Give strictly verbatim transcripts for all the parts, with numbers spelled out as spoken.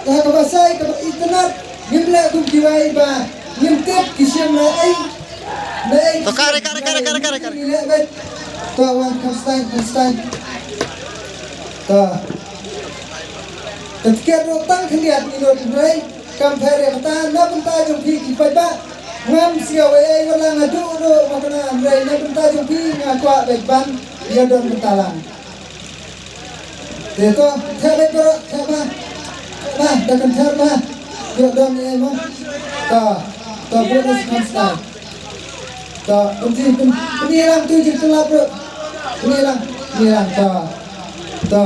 Ha kaba sai kaba itynnad, ngim leh kum kiwei ba ngim tip ki shim na ei, na ei. To, kare, kare, kare, kare, kare, kare. Ngi leh beit. To, wan kham stai, kham stai. To. Ka tiket ruh tang khyndiat ngi nud hynrei kam pher ïa kata, na bynta jong phi ki paidbah. Ngam sngew ei ei, wat la nga duh ruh ma kane hynrei na bynta jong phi nga kwah beit ban ïa don bynta lang. Te to, theh beit baroh, theh ba. Theh ba, da kan theh ba. Ïoh don ei mo. To, to, bun na kham stai. To, pynji, pyn, pynji lang tu jingtyllap ruh. Pynji lang, pynji lang, to. To.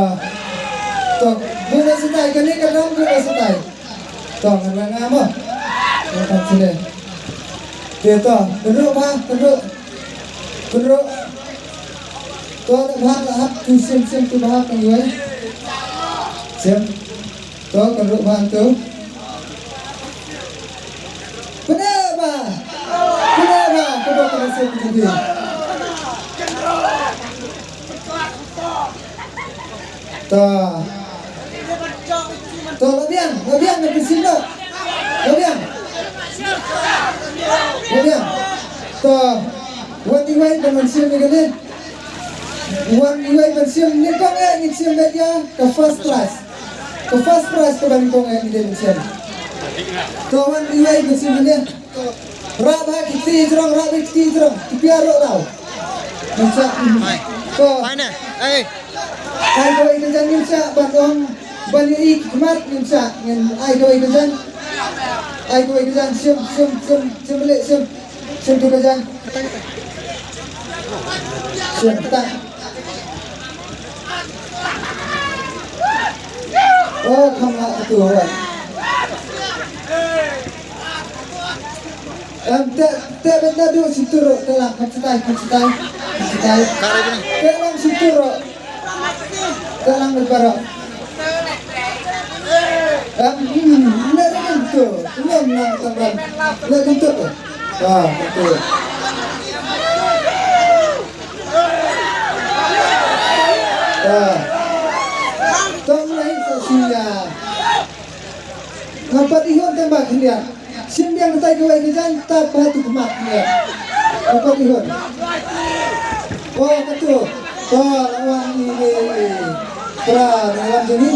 To, bun na stai, kane ka dang bun na stai. To, ngan nga mo. To, kan sile. Te to, kynruh ba, kynruh. Kynruh. To, da ba la hap, tu sim, sim, tu ba hap, kan iwei. Sim. To, kynruh ba tu. Pyneh ba. Pyneh ba, kynruh, kynruh, sim, sim, sim. To. To, la biang, la biang, na pynsim noh. La biang. La biang. To. Wan iwei ban wan sim ïa kane. Wan iwei ban sim, nyngkong eh ngin sim beit ïa ka first prize. Ka first prize kaba nyngkong eh ngin dei ban sim. To, wan iwei ban sim ïa kane. Rah bha ki kti jrong, rah bha ki kti jrong. Ki pia ruh daw. Ngin sa. To. Ai kawei ka jan ngin sa ban ong ban ïohi ki khmat ngin sa. Ngin ai kawei ka jan. Ai kawei ka jan, sim, sim, sim, sim bilik, sim. Sim tu ka jan. Sim tu ka. Oh, kham lah tu, alright. Em, te, te benda du situ ruh, te lang, kham sitai, kham sitai, kham sitai. Te lang situ ruh. Te lang beit baroh. Em, hmm, ne ring tu, ne nang tang ban. Ne tung tu. Ah, tu. Ah. Tang lai sa sia. Nga pat ihon tang ba khyndiat. Sim biang tai kawei ka jan, tap ba tu khmat khyndiat. Nga pat ihon. Oh, katu. To, la wan i, i, i. Pra, na lam jong i.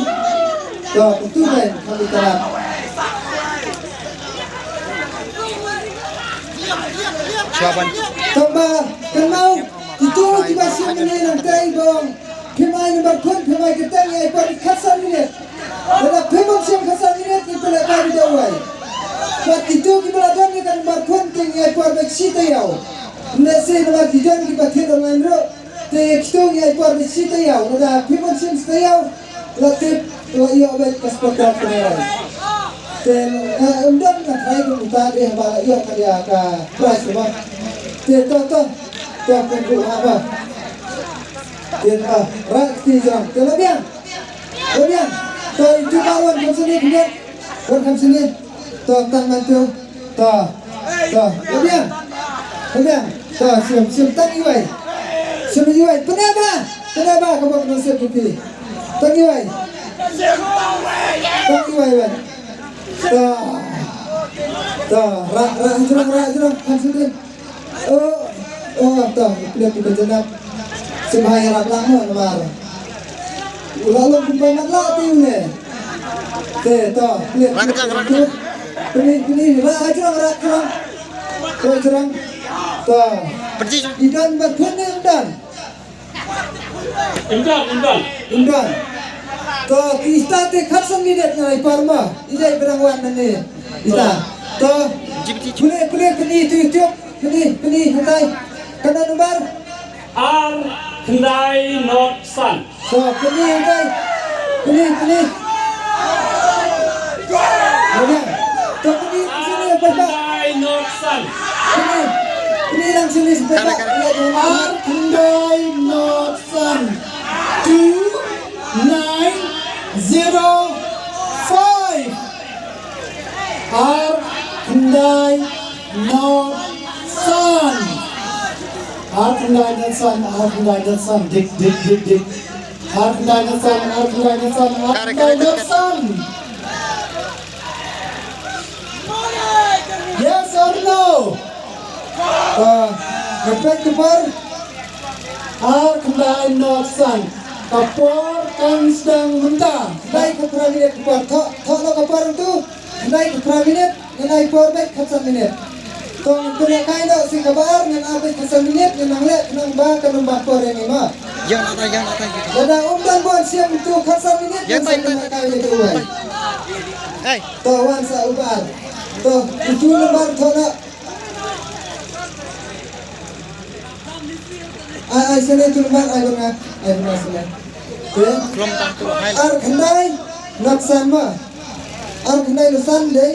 To, katu kan, katu kan. Tang ba, kan mau, itu kiba sim ni nang tai bong. Phim ai nambar phone, phim ai kyrteng, ngi ai por khatsan minit. Lada phim sim khatsan minit, ngi pynlehkai video wai. Bad kito kiba la don ïa ka nambar phone te ngi ai por beit shi taïew. Lehse namar ki don kiba thied online ruh, te kito ngi ai por beit shi taïew. Lada phim sim shi taïew, la tip, la ïoh beit ka spot drop kane. Te, eh, ym don nga try kumta dei haba la ïoh ka dia ka prize ba. Te to to, to pynkuh haba. Te, ah, rah kti jrong. Te la biang. La biang. To, itu ka wan kham sini, khyndiat. Wan kham sini. To, tang man tu. To. To, la biang. La biang. To, sim, sim tang iwei. Sim iwei. Pyneh ba. Pyneh ba, ka bok nasib phi. Tang iwei. Tang iwei, wei. To. To, rah, rah jrong, rah jrong. Kham sini. Oh, oh, to, pliek ki bynjynap. Sngewbha ïarap lang mo namar u la long kumba mat lah te une. Te, to, pliek, pliek, pliek. Pynï, pynï, rah jrong, rah jrong. Rah jrong. To. Pynji. I don bad pynï i don. Im don, im don. Im don. To, ki ita te khatsan minit nga ai por ma. Ita i brang wan nane. Ita. To. Pule, pule, pule, tu, tu. Pule, pule, hatai. Kane number? Ar khyndai not san. To, pule, hatai. Pule, pule. Pule. To, pule, pule, pule. Ar khyndai not san. Pule. Pule, lang sini sebentar. Ar khyndai not san. Two nine zero five. Ar khyndai not san. Ar khyndai not san, ar khyndai not san. Dik, dik, dik, dik. Ar khyndai not san, ar khyndai not san, ar khyndai not san. Nga peit ka por. Ar khyndai nod san. Ka por kan sdang mynta. Khyndai khatphra minit ka por. Thoh, thoh noh ka por tu. Khyndai khatphra minit. Ngan ai por beit khatsan minit. To ngan pynlehkai noh sha kaba ar, ngan ai beit khatsan minit, ngan nang leh khnang ba kan ym bad por ïa ngi mo. Ïa na tai, ïa na tai. Lada ym don bun siem tu khatsan minit, ïa ngan tai, sa tai, pynlehkai beit uwei. Hei. To wan sa uba ar. To utu nambar thoh noh. Ai, ai, sene tu lembar, ai, banga, ai, banga, sene. Te? Ar khyndai nod san mo. Ar khyndai nod san dei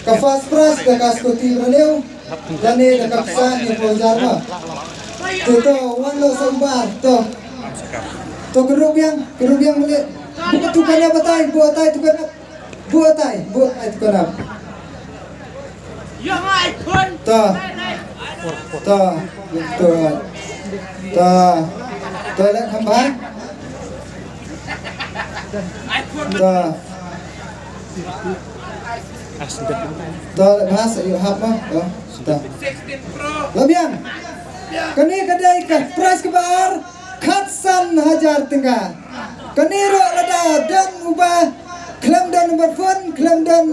ka first prize da ka scooty brand new. Lane da ka pisa hynñiewphew hajar mo. Te to, wan noh sa uba ar, to. To kynruh biang, kynruh biang mele. Buh tu ka nap batai, buh batai tu ka nap. Buh batai, buh batai tu ka nap. Ta. Ta. Ta. Ta. Ta leh kham bha. Ta. Ta leh bha sa ïoh hap ma. Ta. Ta. La biang. Kane ka dei ka prize kaba ar. Khatsan hajar tyngka. Kane ruh lada don uba khlem don number phone, khlem don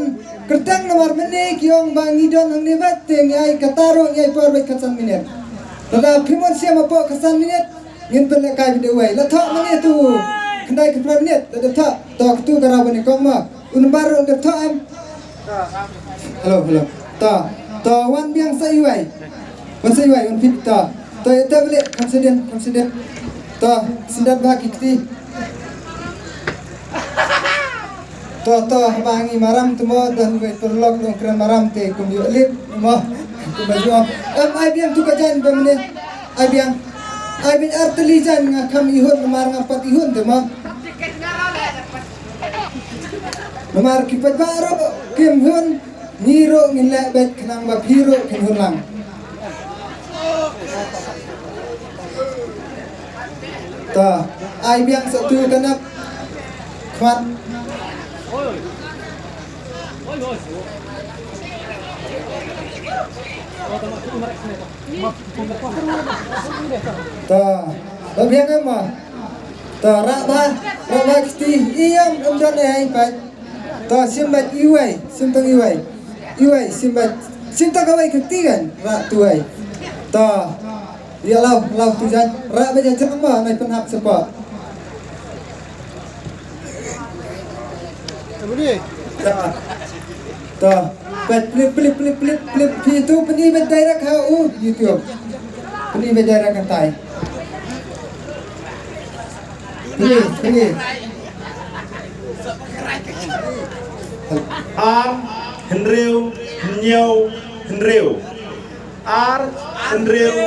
kyrteng namar mynne ki ong ba ngi don hangne bad te ngi ai kata ruh ngi ai por bad khatsan minit. Lada phi mon siam hapoh khatsan minit ngin pynlehkai bad uwei. La thoh mynne tu khyndai khatphra minit lada thoh to katu ka raw bad nyngkong ma. U nambar ruh dep thoh em. Hello, hello. Ta, ta wan biang sa iwei. Wan sa iwei, wan pit ta. Ta, ta balik, confident, confident. Ta, syndat bha ki kti. Ta, ta, haba ngi maram tu mo, don wei paralok nongkren maram te kum ïoh lip mo. Kum ba ïoh. Em, ai biang tu ka jan ba mynne. Ai biang. Ai biang ar tylli jan nga kham ihun namar nga pat ihun te mo. Namar ki paidbah ruh kim hun, ngi ruh ngin leh beit khnang ba phi ruh phin hun lang. Ta, ai biang sa tu ka nap. Khmat. Ta, ba biang em ma. Ta, rah bha, rah bha kti, ïam em don ai pat. Ta, sim bad iwei, sim tang iwei. Iwei, sim bad, sim tang kawei kti kan, rah tu ai. Ta, ïa law, law tu jan, rah bha jan jam ma, nai pynhap sapa. Ta. Ta. Pat plip, plip, plip, plip, plip. Phi tu pyni bad direct ha u YouTube. Pyni bad direct ha tai. Pyni, pyni. Ar, hynriew, hynñiew, hynriew. Ar, hynriew,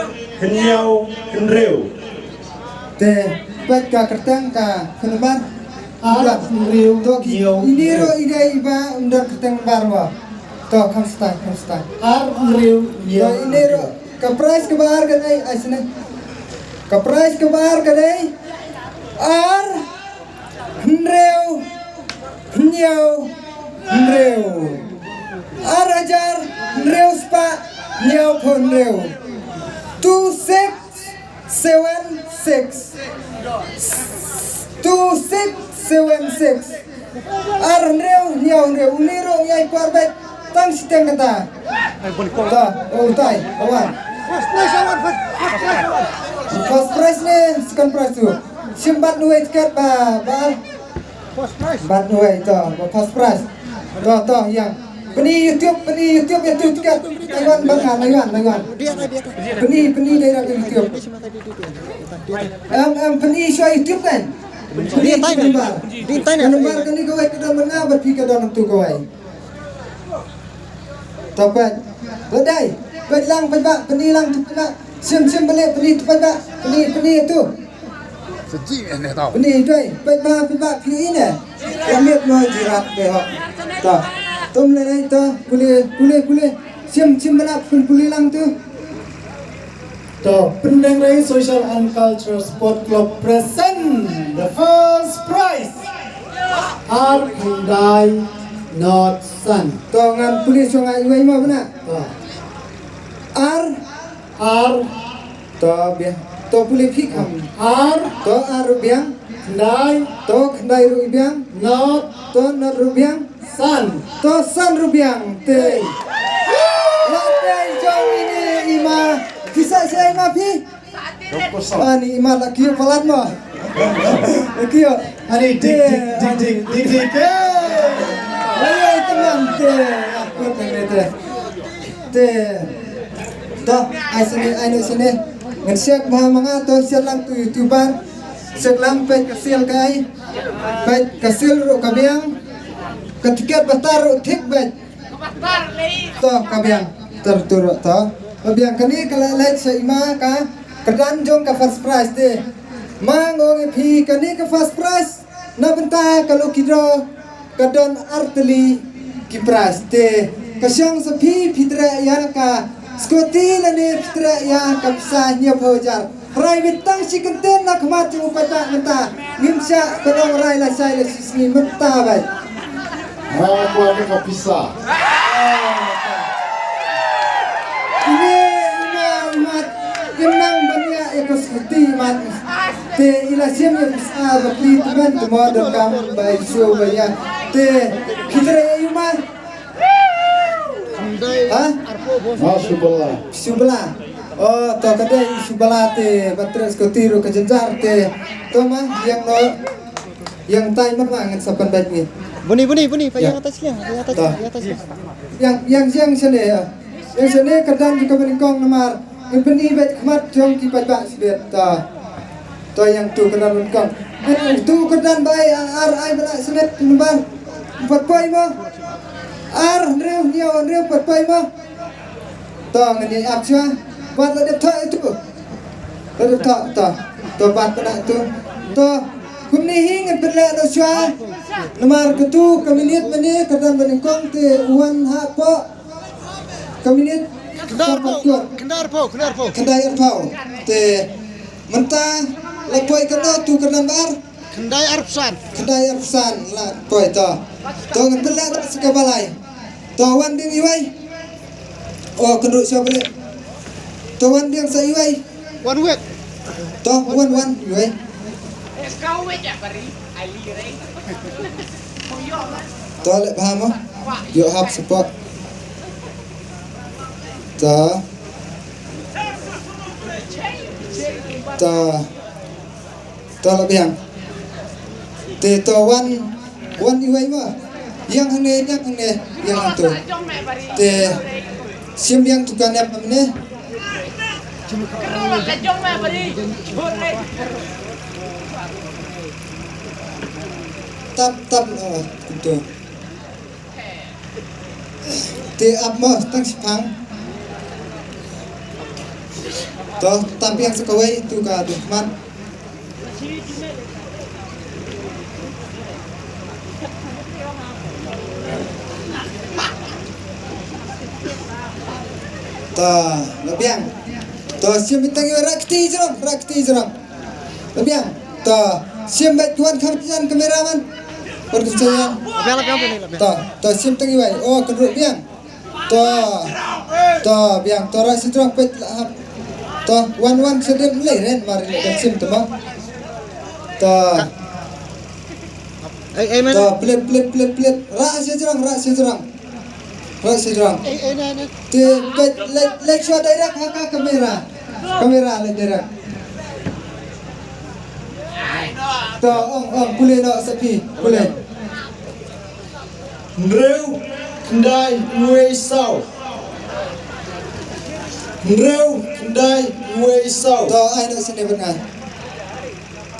hynñiew, hynriew. Te, peit ka kyrteng ka phone number. Ar, hynriew, to ki, hynñiew, ine ruh i dei iba ym don kyrteng number mo. To, kham stai, kham stai. Ar, hynriew, hynñiew. To, ine ruh, ka prize kaba ar ka dei, ai sini. Ka prize kaba ar ka dei. Ar, hynriew, hynñiew, hynriew. Ar hajar, hynriew spah, hynñiewphew hynriew. Two six seven six. Two six seven six. Ar hynriew, hynñiew hynriew. Une ruh ngi ai por beit tang shiteng kata. Ta, oh, tai, awan. First prize ne second prize tu. Sim bad nuwei tiket ba, ba. Bad nuwei to, ba first prize. To, to, ïa. Pyni YouTube, pyni YouTube ïa tu tiket. Taiwan bad nga, Taiwan, Taiwan. Pyni, pyni dei na YouTube. Em, em, pyni shuwa YouTube kan. Pyni tu number. Number kane kawei ka don bad nga bad phi ka don tu kawei. To peit. Peit dei. Peit lang, peit ba, pyni lang tu peit ba. Sim, sim balik, pyni tu peit ba. Pyni, pyni tu. Pyni dei. Peit ba, peit ba, pyni ne. Lamit mo jirat dei ho. To. Tum le dei to. Pule, pule, pule. Sim, sim balik, pul, pule lang tu. To, Pyndengrei Social and Cultural Sport Club present the first prize. Ar khyndai nod san. To, ngan pule shuwa nga iwei mo bna. To. Ar Ar. To biang. To pule phi kham. Ar. To ar ruh biang. Khyndai. To khyndai ruh biang. Not. To not ruh biang. San. To san ruh biang. Te. La te jong ine i ma. Pisa sia i ma phi. Ani i ma la kiew palat mo. La kiew. Ani dik dik dik dik dik dik. Ai ai teman te. Aku te te. Te. To ai sini ai no sini. Ngan siak bha ma nga to siak lang tu YouTuber. Siak lang peit ka sial ka ai. Peit ka sial ruh ka biang. Ka tiket ba tar ruh thik beit. To ka biang. Tar tu ruh to. Ka biang kane ka leh leh sa i ma ka. Kyrdan jong ka first prize te. Ma ngong i phi kane ka first prize. Na bynta ka lucky draw ka don artylli ki prize te ka shong sa phi phi treh ïa ka scooty lane phi treh ïa ka pisa hynñiewphew hajar. Rai beit tang shi kyntien na khmat jong u paidbah mynta. Ngim shah ban ong rai lashai lashisngi mynta beit. Ha kwah ka pisa. Ine ine mat. Kim nang ban ïa ïa ka scooty mat. Te i la shim ïa pisa ba pli tymmen tymmen donkam ba i shu ba ïa. Te phi treh ïa i ma. Ha? Ma shu bala. Shu bala. Oh to ka dei shu bala te ba treh scooty ruh ka jynjar te. To ma ïa no. Ïa tai ma ma ngan sa pan bad ngi. Buni buni buni pa ïa tai sliang ïa tai ïa tai sliang. Ïa ïa ïa shane ïa. Ïa shane ka dan ka bani kong namar. Ngi pyni bad khmat jong ki paidbah sibet ta. To ïa tu ka dan bani kong. Ïa tu ka dan bai ar ai bala sibet namar. Pat poi ma. Ar hynriew hynñiew hynriew pat poi ma. To ngan ïa ap shuwa. Pat la dep thoh ïa tu. Pat la dep thoh to. To pat pat la tu. To kumne hi ngan pynleh noh shuwa. Namar ka tu ka minit mane ka dan bani kong te wan ha po. Ka minit. Khyndai arphew. Khyndai arphew. Khyndai arphew. Te mynta la poi ka tu ka dan bar. Khyndai arphew san. Khyndai arphew san la poi to. To ngan pynleh sa ka balai. To wan ding iwei. O kynduh sha balai. To wan ding sa iwei. Wan wet. To wan wan iwei. To leh bha mo. Ïoh hap support. To. To. To la biang. Te to wan wan iwei ma. Ïang hangne ïang hangne ïang hangne. Te sim ïang tu kan ïang hangne. Tap tap oh, tu. Te ap mo tang shipang. To tap ïa sa kawei tu ka dukmat. Ta la biang. Ta sim bintang ïa rakti jrong rakti jrong. La biang. Ta sim bad wan kham jan kameraman. Wan kham jan. La biang la biang ni la biang. Ta ta sim tang ïa wai. Oh kynruh biang. Ta ta biang ta ra si jrong pet la hap. Ta wan wan sedem lei ren mar ren sim ta ma. Ta. Ei ei man. Ta plet plet plet plet ra si jrong ra si jrong. Wah, sejrong. Te peit leit leit shuwa direct ha ka kamera. Kamera leit direct. To ong ong pule noh sa phi pule. Hynriew khyndai wei saw. Hynriew khyndai wei saw. To ai noh sini bynga.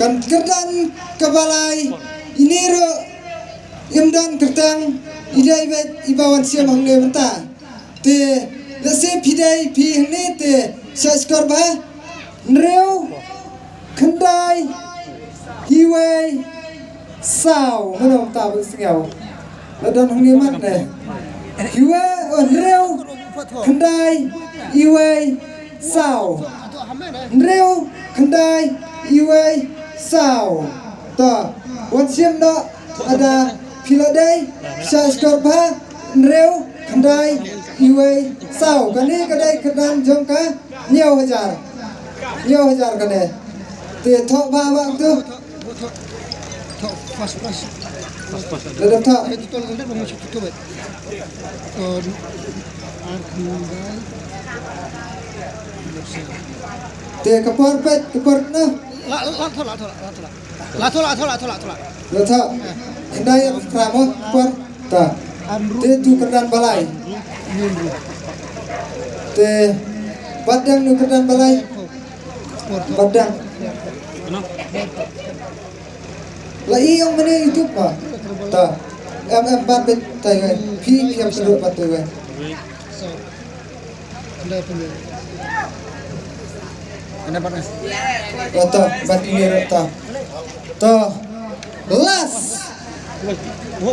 Kan kyrdan ka balai ine ruh. Im don kyrteng i dei beit i ba wan siam hangne mynta. Te lehse phi dei phi hangne te sa skor ba hynriew khyndai iwei saw mano mynta ba sngew. La don hangne mat ne. Iwei hynriew khyndai iwei saw. Hynriew khyndai iwei saw. Ta wan siam noh ada phi la dei sa skor ba hynriew khyndai Iwei saw, kane ka dei kyrdan jong ka hynñiew hajar. Hynñiew hajar kane. Te thoh ba ba tu. Lada thoh. Te ka por peit, ka por na. La, la, la, thoh, la, thoh, la, thoh, la. La thoh, la thoh, la thoh, la thoh, la. La thoh. Khyndai ïa phra mo, por. Ta. Te tu kyrdan balai. Te. Pat dang nu kyrdan balai. Pat dang. La i ong mane YouTube ma. Ta. Em em bat bet tai wei. Phi phi em kedok bat tai wei. Kata bat ini rata. To. Last.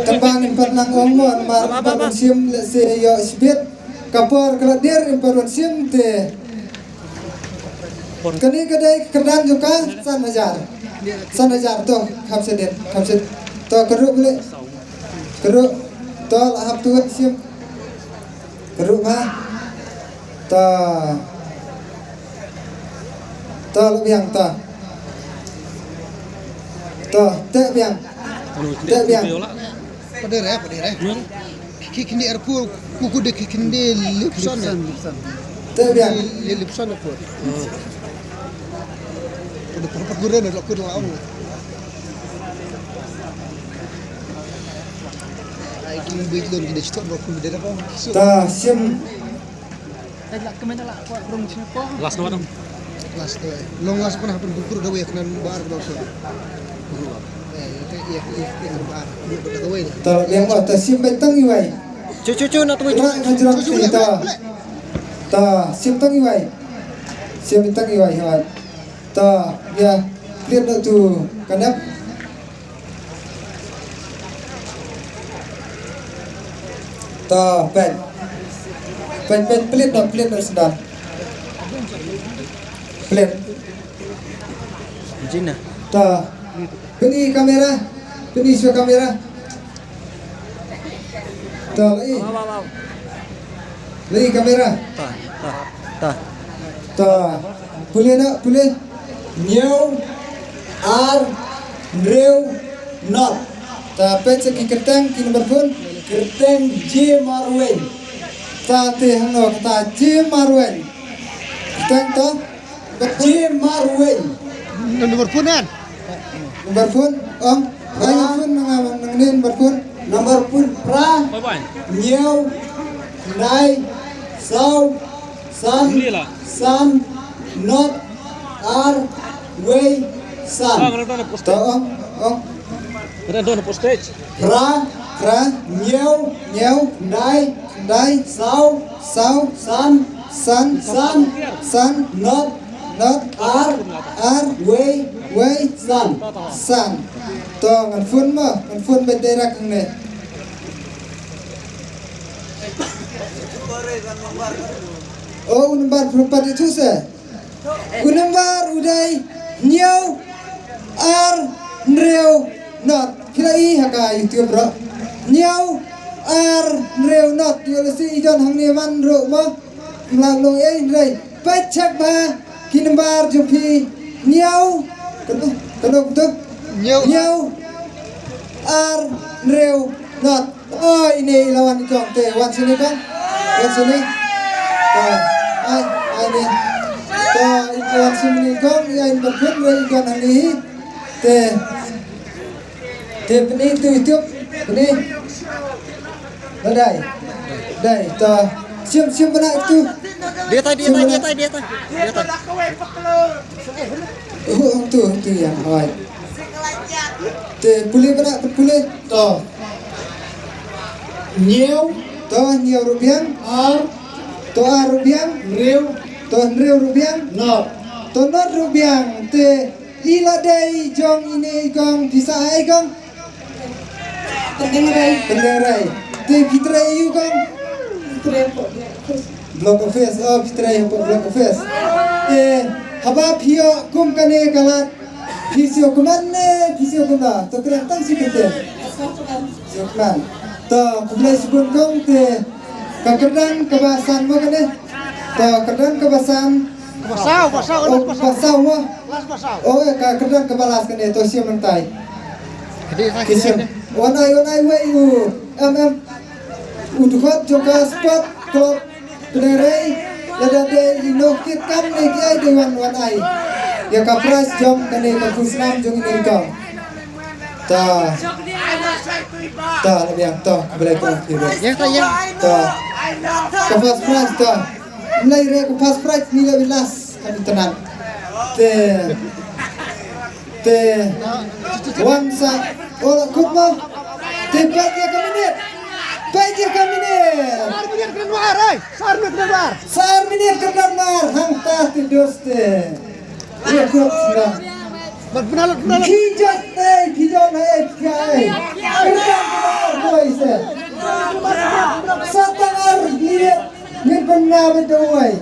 Tang ba ngin pat nang ong mo namar pat ban shim lehse ïoh shibit. Ka por ka la dier ngin pat ban shim te. Kane ka dei ka kyrdan jong ka san hajar. San hajar to kham sha dien kham sha. To ka ruh beli. Ka ruh. To la hap tu shim. Ka ruh ma. Ta. Ta la biang ta. Ta, te biang. Te biang. Pader eh, pader eh. Ki kini arpu kuku de ki kini lipson. Te biang. Lipson arpu. Udah perlu perlu ni lo kudu awang. Ai kin bit lon ki de chitok lo kudu de apa. Ta sim. Last na dong. Last na. Long last pun happen gugur da wei kena bar da so. Eh, ya ya ya bar. Dia bar da wei. Ta yang ba ta sim bentang iwai. Chu chu chu na tu. Ra ka jrok ta. Ta sim tang iwai. Sim bentang iwai hai. Ta ya clear na tu kanap. Ta pen. Pen pen pelit no pelit no sedar. Pelit. Jina. Ta. Peni kamera. Peni sua kamera. Ta lai. Lai kamera. Ta ta ta. Ta. Pule na pule. Hynñiew ar hynriew not. Ta peit sa ki kyrteng ki number phone. Kyrteng J Marwei. Ta te hangno kata J Marwei. Kyrteng to. J Marwei. Number phone an. Number phone ong. Ai phone nang nang ni number phone. Number phone phra. Hynñiew khyndai saw san san not ar wei san. To ong ong. Phra phra hynñiew hynñiew khyndai khyndai saw saw san san san san not not ar ar wei wei san san. To ngan phone mo ngan phone bad direct hangne. O u number phone pat itu se. U number u dei hynñiew ar hynriew not. Phi la i ha ka YouTube ro. Hynñiew ar hynriew not. Ïoh lehse i John hangne man ruh mo. Mla long ei hynrei. Peit check ba ki number jong phi. Hynñiew. Kano kano tu? Hynñiew. Hynñiew ar hynriew not. Oh, ine i la wan i kong te, wan sini kong. Wan sini. Te, ai, ai ni. Te, i wan sini kong, i ai ni berkut, i kong ani. Te, te peni tu itu, peni. Dai. Dai, te. Sim, sim pena itu. Dia tai, dia tai, dia tai, dia tai. Dia tai. Uh, tu, tu yang, oi. Te pule pena, pule. To. Hynñiew. To hynñiew ruh biang. Ar. To ar ruh biang. Hynriew. To hynriew ruh biang. Not. To not ruh biang. Te i la dei jong ine i kong pisa ai kong. Pyndengrei. Pyndengrei. Te phi trei ïa u kong. Phi trei hapoh block office. Block office. Oh, phi trei hapoh block office. Te haba phi ïoh kum kane ka lad. Phi siew kmen ne phi siew kmen. To kren tang siew kmen. Siew kmen. To khublei shibun kong te. Ka kyrdan kaba san mo kane. To kyrdan kaba san. Kaba saw, kaba saw, oh, kaba saw mo. Last kaba saw. Oh, ka kyrdan kaba last kane to sia myntai. Ki sia. Wan ai, wan ai wei u. Em, em. U dkhot jong ka sport club. Pynrei lada dei ino kit kam ne ki ai dei wan wan ai ïa ka prize jong kane ka khusnam jong ine i tong. Ta ta la biang ta ka belai ko ki. Ya ta ya. Ta ka first prize ta. Nai re ka first prize ni la bilas kan tenan. Te Te wan sa ola kut mo. Te peit ïa ka minit. Peit ïa ka minit. Sar minit kena luar, eh. Sar minit kena luar. Sar minit kena luar hangta te dos te. Ïa kut sila. Bat benar, benar. Ki jot te, ki jot na eh, ki ai. Kena luar boy se. Satang ar minit. Ngin pynna bad dawai.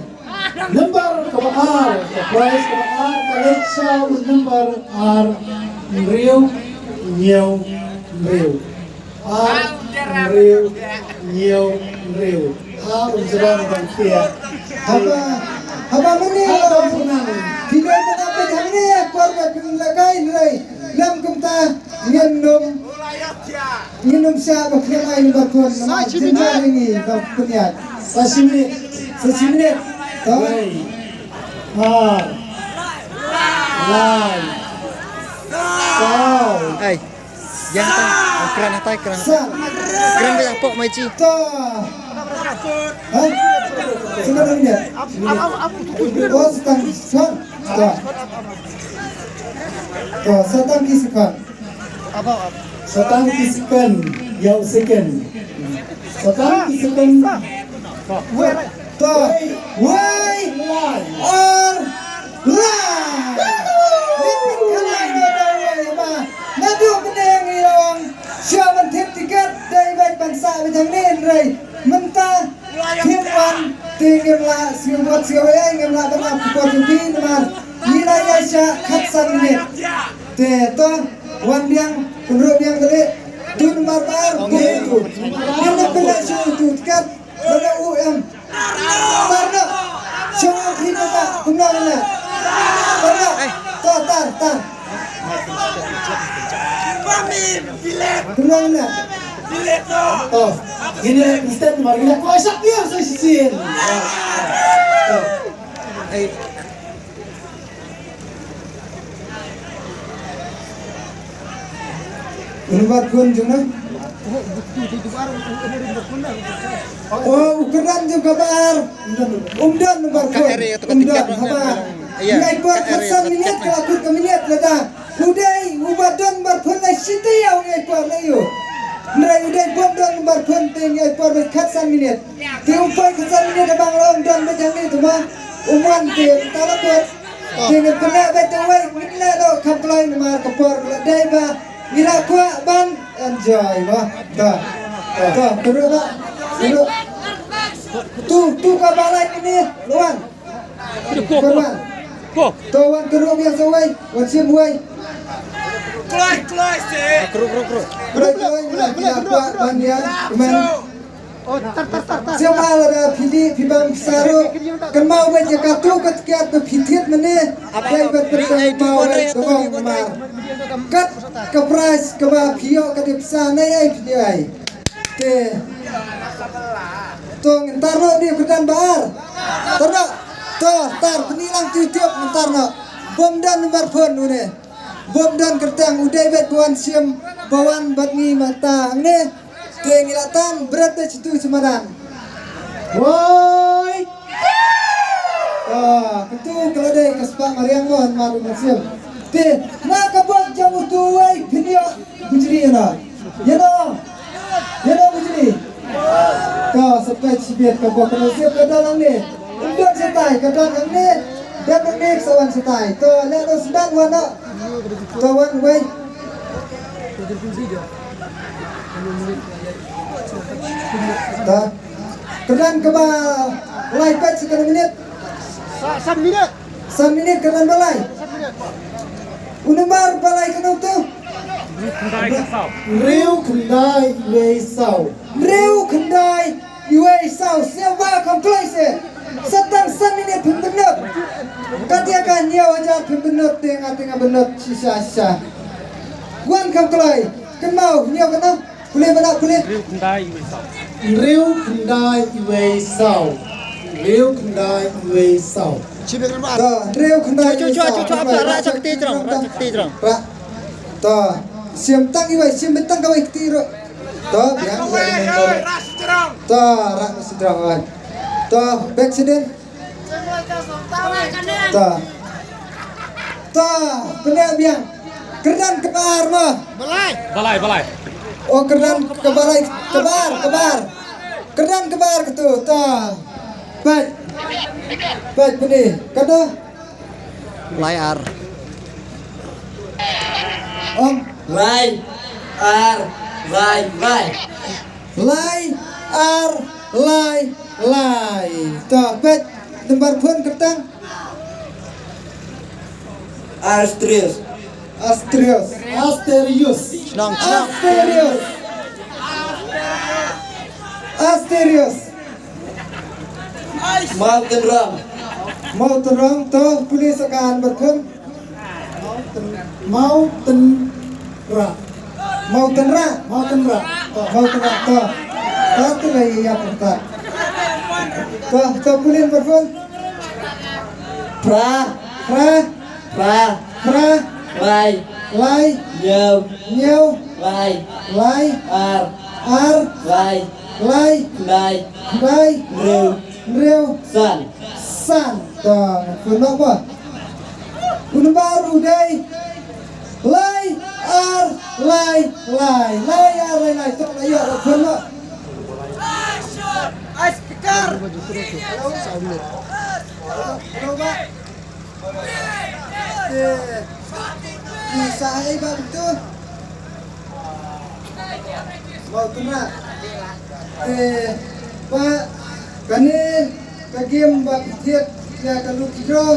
Number kaba ar, ka prize kaba ar, ka leit sha u number ar hynriew hynñiew hynriew. Ar hynriew hynñiew hynriew. Ha u jrong ban khia. Haba, haba mane haba punang. Ki dei ban ap hangne, kwar ba pynlakai hynrei. Lem kumta ngin nym Ngin ym shah ba khlieh ai ba khun. Sa shi minit. Jin jong ngi ba khun ïa. Sa shi minit. Sa shi minit. To. Wei. Ar. Lai. Saw. Ai. Yang ta. Kren hatai kren. Sa. Kren ba yang pok mai chi. To. Ha? Sa minit. Oh, satang sekon. To. To, satang ki sekon. Satang ki second, ïa u second. Satang ki second. To, wei, lai, ar, lai. Ngi pynkhana ïa da wei ba naduh mynne ngi la ong shuwa ban thied tiket dei beit ban sah beit hangne hynrei mynta thied wan te ngim lah sngewbha sngewbha ngim lah ban ap ka por jong phi namar ngi la ïaishah khatsan minit. Te to wan biang, pynroi biang kali. Tu nombar ba ar, tu tu. Ngin ym pynleh shuh tu tiket. Lada u em. Tar noh. Shuh u khri mata, kumno ngin leh. Tar noh. To tar, tar. Kumno ngin leh. To. Ngin leh instant nombar, ngin leh ko aisyah biang sa shisien. To. U nombar phone jong nga. Oh, u kyrdan jong ka ba ar. Um don nombar phone. Um don haba. Ngi ai por khatsan minit ka la kut ka minit lada. U dei uba don nombar phone la shi taïew ngi ai por la ïoh. Hynrei u dei bym don nombar phone te ngi ai por ba khatsan minit. Te u poi khatsan minit haba nga la ong don ba jong ngi te ma. U mon te ta la kut. Te ngan pynleh beit tang wei, ngin leh noh kham kloi namar ka por ka la dei ba ngi la kwah ban enjoy ba. Ta. Ta, tyrwa ba. Tyrwa. Tu, tu ka ba lai kine, wan. Ko, ko. Ko. To wan tyrwa biang sa wei, wan shim wei. Kloi, kloi se. Kru, kru, kru. Kloi, kloi, ngi la kwah ban ïa, kmen. Sngewbha lada phi dih phi bam pisa ruh, kynmaw beit ïa katu ka tiket ba phi thied mynne. Dei ban pynkynmaw beit da ong namar kat ka prize kaba phi ïoh ka dei pisa, nai ai phi dei ai. Te to ngin tar noh dei kyrdan ba ar. Tar noh. To tar, pyni lang tu tiop, ngin tar noh. Bym don number phone une. Bym don kyrteng, u dei beit ba wan shim ba wan bad ngi mynta hangne. Te ngi la tan bret da shitu shi madan. Woi. Ah, katu ka la dei ka spah mariang mo, hynrei ma u mynsiem. Te na ka bok jong utu wei, phin ïoh bujli ïa no. Ïa no. Ïa no bujli. Ka sa peit shibit ka bok ka mynsiem ka don hangne. Ym don shatai, ka don hangne. Don hangne sa wan shatai. To leh no sdang wan no. To wan wei. Ta. Kyrdan kaba lai peit sa kane minit. Sa, san minit. San minit kyrdan ba lai. San minit. U nombar ba lai kano tu? Hynriew khyndai wei saw. Hynriew khyndai wei saw. Sa tang san minit phin bynnud. Kat ïa ka hynñiew hajar phin bynnud te nga te nga bynnud shisha shisha. Wan kham kloi. Kynmaw hynñiew kynmaw. Pule mana pule. Hynriew khyndai iwei saw. Hynriew khyndai iwei saw. To, hynriew khyndai iwei saw. Cuba cuba rah sa kti jrong, rah sa kti jrong. Rah. To, sim tang iwei, sim tang kawei kti ruh. To, biang iwei. To, rah sa jrong. To, bek siden. Ta. Ta, pyneh biang. Kyrdan kaba ar mo. Balai. Balai, balai. Oh, kyrdan kaba lai, kaba ar, kaba ar. Kyrdan kaba ar katu. Ta. Peit. Peit pyneh. Kata. Lai ar. Ong. Lai ar lai lai. Lai ar lai lai. Ta peit number phone kyrteng. Asterius. Asterius. Asterius. Shnong, shnong. Asterius. Asterius. Mountain Ram. Mountain Ram to police akan berkhun. Mountain Ram. Mountain Ram. Mountain Ram. Mountain Ram to. To tu lai ya penta. To to police berkhun. Pra. Pra. Pra. Pra. Lai. Lai. Nyau. Nyau. Lai. Lai. Ar. Ar. Lai. Lai. Lai. Lai. Reu. Reu. San. San. Ta. Kena ba. Unbar udai. Lai. Ar. Lai. Lai. Lai. Ar. Lai. Lai. Ta. Lai. Ar. Kena. Ai speaker. Hello, hello, ba. Te, ki sa ai ba betul. Mau kena. Te, ba, kane, ka game ba ki thied, ya ka lucky draw.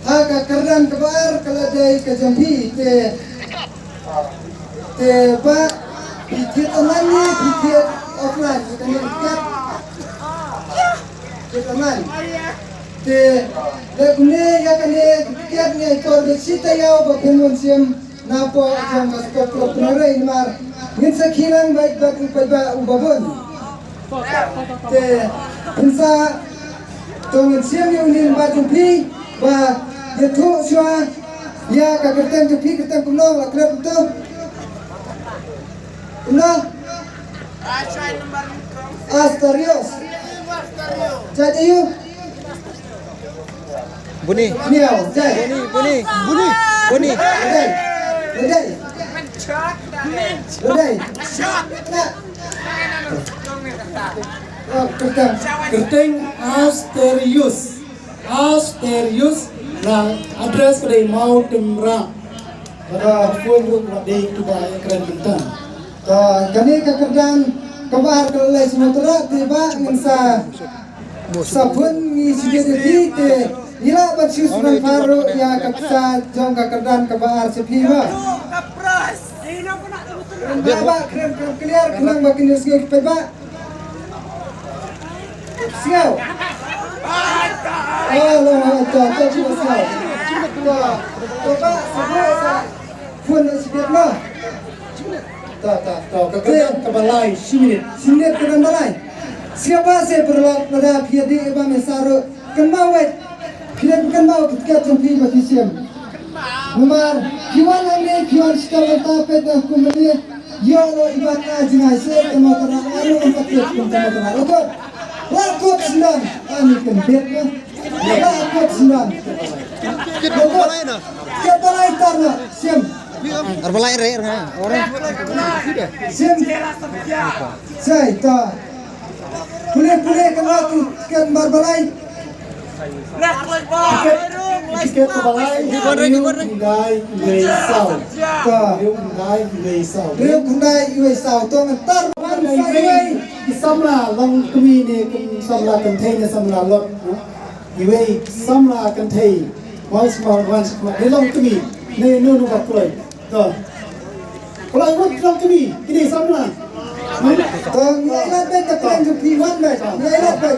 Ha ka kyrdan kaba ar, ka la dei ka jong phi, te, te, ba, ki thied online ni, ki thied offline, kane ki thied. Ki thied online. Te, le kumne ïa kane ka tiket ngi ai por bad shi taïew ba phin wan shim na poh jong ka Sport Club Pynroi namar ngin sa khie lang bad bad u paidbah uba bun. Te phin sa to ngin shim ïa une namar jong phi ba ïathuh shuwa ïa ka kyrteng jong phi, kyrteng kumno, la klet kumto. Kumno? Asterius. Jai aïu? Buni. Niau, jai. Buni, Buni. Buni. Buni. Jai. Jai. Jai. Nah. Oh, kyrteng. Kyrteng Asterius. Asterius, na address ka dei Mawtynrah. Bad ka phone ruh ka dei tu ba ïa kren mynta. Ka, kane ka kyrdan kaba ar ka la leit sha Mawtynrah, te ba ngin sa, sa phone ngi shu jied ïa phi te ngi lah ban shu sngewbha ruh ïa ka pisa jong ka kyrdan kaba ar sha phi ba. Ba, ba, kren, kren clear, khnang ba kin ïohsngew ki paidbah. Sngew. Ah, la, la, to, to, to, sngew. To, to, ba, sa, sa, phone na sibit ma. To, to, to, ka kyrdan kaba lai, shi minit. Shi minit kyrdan ba lai. Sngew ba se pyrlok lada phi ïa dei ba me sa ruh. Kynmaw wei. Phi ïa kynmaw ki tiket jong phi ba phi shim. Namar phi wan hangne, phi wan shitom mynta, peit na kum hangne. Ïoh lo i ban na jingai se ka Mawtynrah, anu em patit kum ka Mawtynrah. Rakot. Rakot sendang. Ani kan bet na. Rakot sendang. Kit ba lai na. Kit ba lai tar na. Sim. Ar ba lai re, re. Ora. Sim. Sai ta. Pule pule kan waktu kan bar ba lai. Tiket, tiket ka ba lai. Hynriew khyndai iwei saw. Ka. Hynriew khyndai iwei saw. Hynriew khyndai iwei saw. To ngan tar ban sa iwei. Ki samla long kmie ne ki samla kynthei ne samla lot. Iwei samla kynthei. Wan samla wan samla. Ne long kmie. Ne no no ba kloi. To. Pulai wat jong kmie, kine samla. Hmm? To, ngi ai lad bad ka plan jong phi, wan bad. Ngi ai lad bad.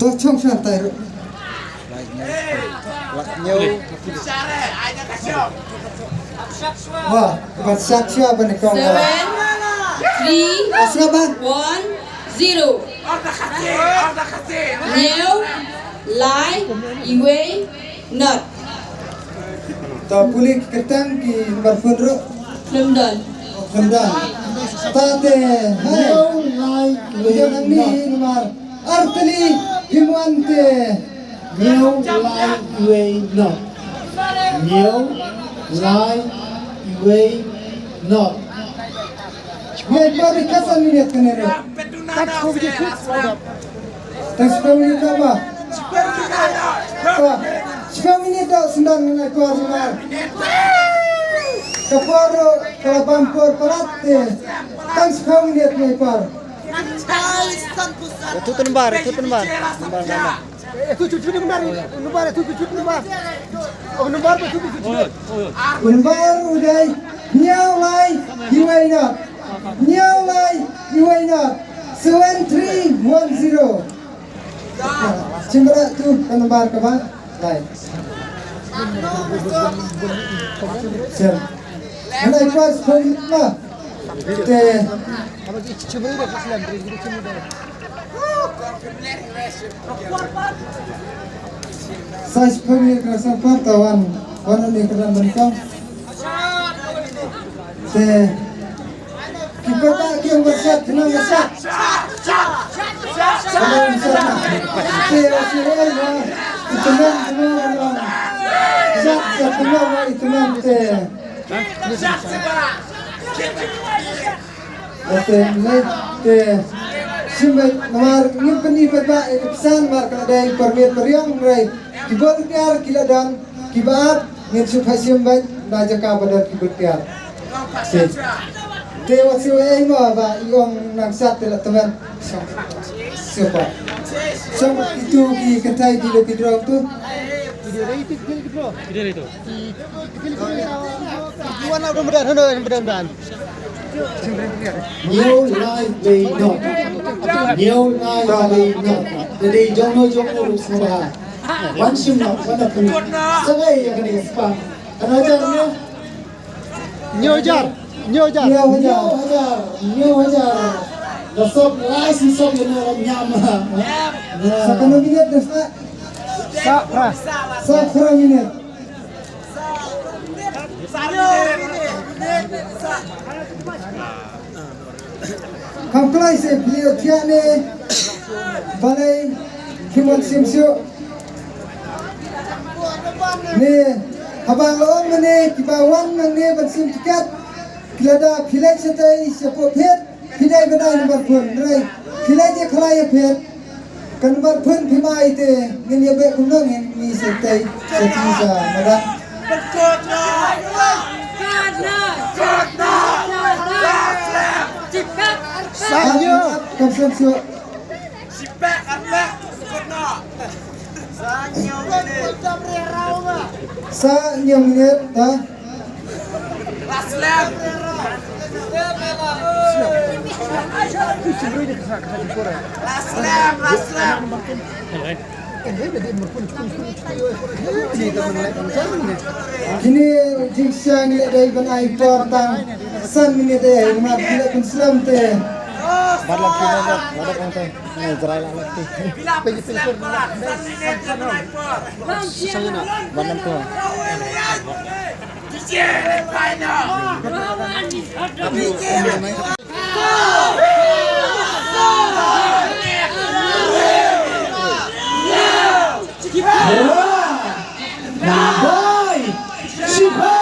To chong sha tai ruh. Wah, ban shak shwa ban kong wah. Seven, three, Shwa ban. One, zero. Hynñiew, lai, iwei, not. To pule ki kyrteng ki number phone ruh. Khlem don. Khlem don. Ta te, hai. Hynñiew lai iwei not. Number artylli, hynñiew te. Hynñiew lai iwei not. Hynñiew lai iwei not. Ngai pari kasa minit kane ruh. Tang sepah minit dah bah. Sepah minit dah sendang ngai kuar luar. Ka por ruh ka la bam por palat te. Tang sepah minit ngai kuar. Itu tu lembar, itu tu lembar. Lembar mana? Eh, tu cucu lembar, lembar, tu cucu lembar. Oh, lembar, tu cucu. Lembar u dei hynñiew lai iwei not. Hynñiew lai iwei not. Seven three one zero. Chimbra tu ka lembar kaba lai. Sel. Nai pas pun ma. Te. Size pun ni kena sempat tawan. Wan ni kena bentang. Te. Ki pata ki yang bersiap, kena bersiap. Kena bersiap. Te, masih ada, ya. Itu man, kena, kena. Siap, siap, kena, itu man, te. Te, te, shim beit namar ngim pyni pat ba ïa ka pisa namar ka la dei permit periong, hynrei ki volunteer ki la don, kiba ap ngin shu phai shim beit na jaka ba don ki volunteer. Te, te wat shu ei mo ba i ong nang sat te la tymmen. Shu pa. Shu itu ki kynthei ki lo ki drong tu. Video itu. Hynñiew lai wei not. Hynñiew lai wei not. Te dei jong no jong no ruh sngewbha. Wan shim noh, wan da pynlong. Sa wei ïa kane ka spah. Kane hajar ne? Hynñiew hajar. Hynñiew hajar. Hynñiew hajar. Hynñiew hajar. Da sop lai shisha ïa no ram nyam. Sa kano minit da sa? Sa phra. Sa phra minit. Kam kloi se phi ïoh thiah ne balei ki mon sim shuh. Ne haba nga ong mane kiba wan nangne ban sim tiket ki lada phi leit shatei shapoh phet phi dei ban ai number phone, hynrei phi leit ïa khlai ïa phet. Ka number phone phim ai te ngin ïa beh kumno ngin ïa shatei shatei sha madan. Kam sngewsuk. Sa hynñiew minit, ha? Kine jingshisha ngi la dei ban ai por tang san minit ïa ngi, namar ngi la pynslem te. Bad la kine bad, bad la kine. Ni jrai la lak ti. Pynslem por san minit ïa ngi ai por. Ban lam tu. Bai, shiphew.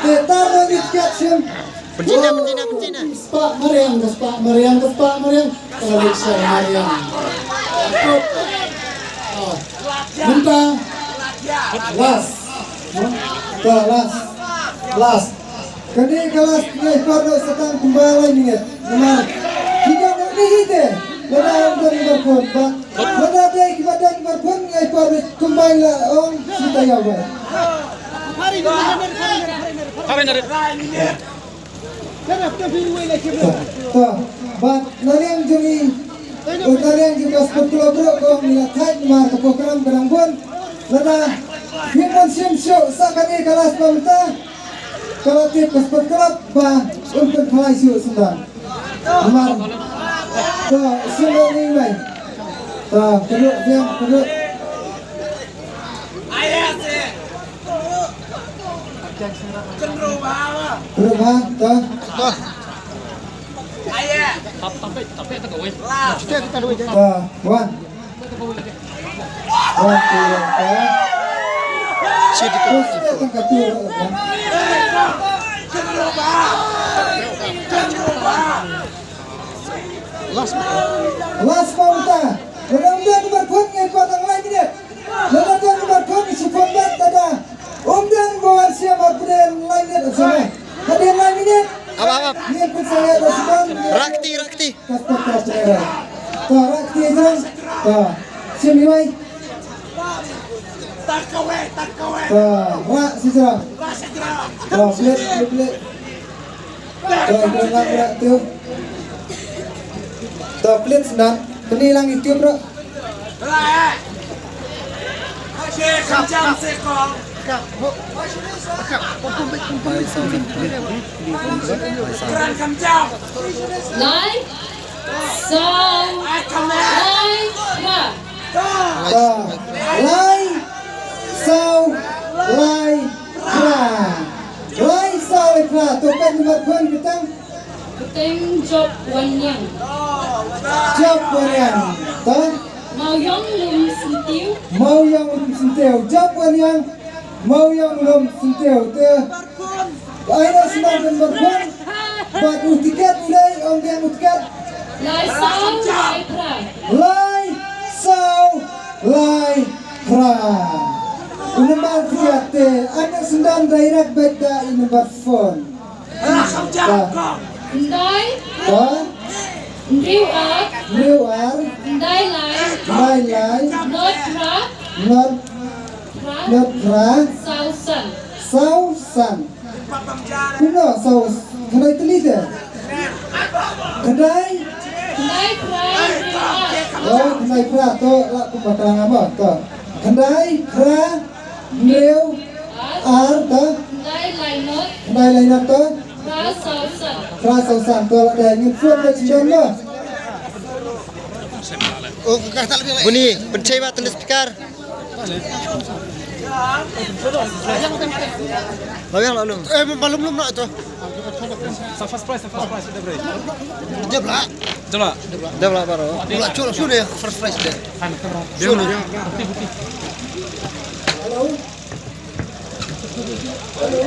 Te tar ngi tiket shim. Pynjina, pynjina, pynjina. Spah mariang, spah mariang, spah mariang. Ka leit sha mariang. Ah. Mynta last. Ka last. Last. Kane ka last ngi ai por noh sa tang kumba lai minit. Namar ki don ni hi te. Lada don ni ba pun ba. Lada dei ki ba don ni ba pun ngi ai por noh kumba la ong sita ïa ba. Hari ni. To, bad na liang jong ngi, na liang jong ka Sport Club ruh ko ngi la thait namar ka program ka dang bun. Lada ngim pynshim shuh sa kane ka last ba mynta, ka la tip ka Sport Club ba un pynphai shuh sendang. Namar to sendang ni mai. To, keduk biang, keduk. Ruh ba, to. To, wan. Wan, to, to. Last, last counter. Lada ym don number phone ngi kwah tang lai minit. Lada don number phone ngi shu phone back tada. Ym don ba wan sha ba pdeng lai minit, ym sngewbha. Hadien lai minit. Ap, ap, ap. Ngi pynshai ïa ka shuwa. Rakti, rakti. Ka spot ka pdeng. Ta rakti ïa jrang. Ta. Shim ïa wei. Ta rak shi jrang. Ta plet, plet, plet. Ta, ïa lang rak tu. Ta plet snan. Kani lang YouTube rak. Lai, saw, lai, phra. Ta, lai, saw, lai, phra. Lai, saw, lai, phra. To peit number phone kita. Kyrteng Job Wanniang. Job Wanniang. Ta? Mawiong Lum Syntiew. Mawiong Lum Syntiew. Job Wanniang. Mawiong Lum Syntiew. Te. Ai na sendang number phone. Bad u tiket u dei, ong biang u tiket. Lai saw lai phra. Lai saw lai phra. U number tiket te. Ai na sendang direct bad da i number phone. Khyndai. Ka? Hynriew ar. Hynriew ar. Khyndai lai. Khyndai lai. Not phra. Not. Phra. Not phra. Saw san. Saw san. Kumno saw, khyndai tylli te? Khyndai. Khyndai phra. Hynriew ar. Oh, khyndai phra to la kumba ka nga mo to. Khyndai phra. Hynriew ar to. Khyndai lai not. Khyndai lai not to. Phra saw san. Phra saw san to la dei ngin phone ba chi don mo. Buni, pynchei ba tynda speaker. Law ïa la lum. Eh, malum lum na to. Sa first prize, sa first prize, dia beri. Dia beri. Dia beri. Dia beri baru. Beri, cuba, cuba dia first prize dia. Hello. Hello.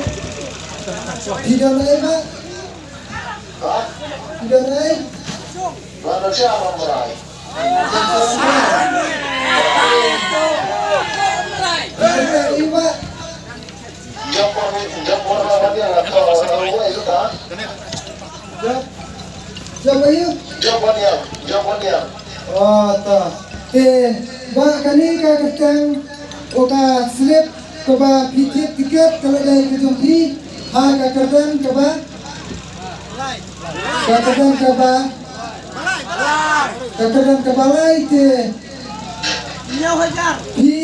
Tidak naik, Pak. Tidak naik. Tidak naik, Pak. Jump on, jump on, jump on. Jong aïu? Jong Baniang, jong Baniang. Oh, to. Te, ba kane ka kyrteng, o ka slip, kaba phi thied tiket, ka la dei ka jong phi, ha ka kyrdan kaba, ka kyrdan kaba, ka kyrdan kaba lai te. Phi,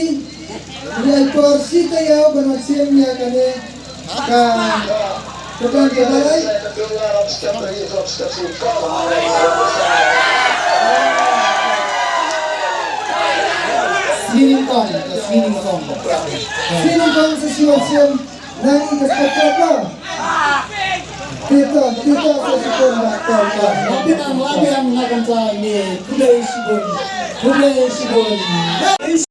phi ai por shi taïew ban wan shim ïa kane. Ka, ka plan ka ba lai. Swimming kong, swimming kong. Swimming kong sa swimming sim. Nang ka sport club ba. Tito, tito sa swimming ba. Lapit ang labi ang nakanta ni Pudai Sibon. Pudai Sibon.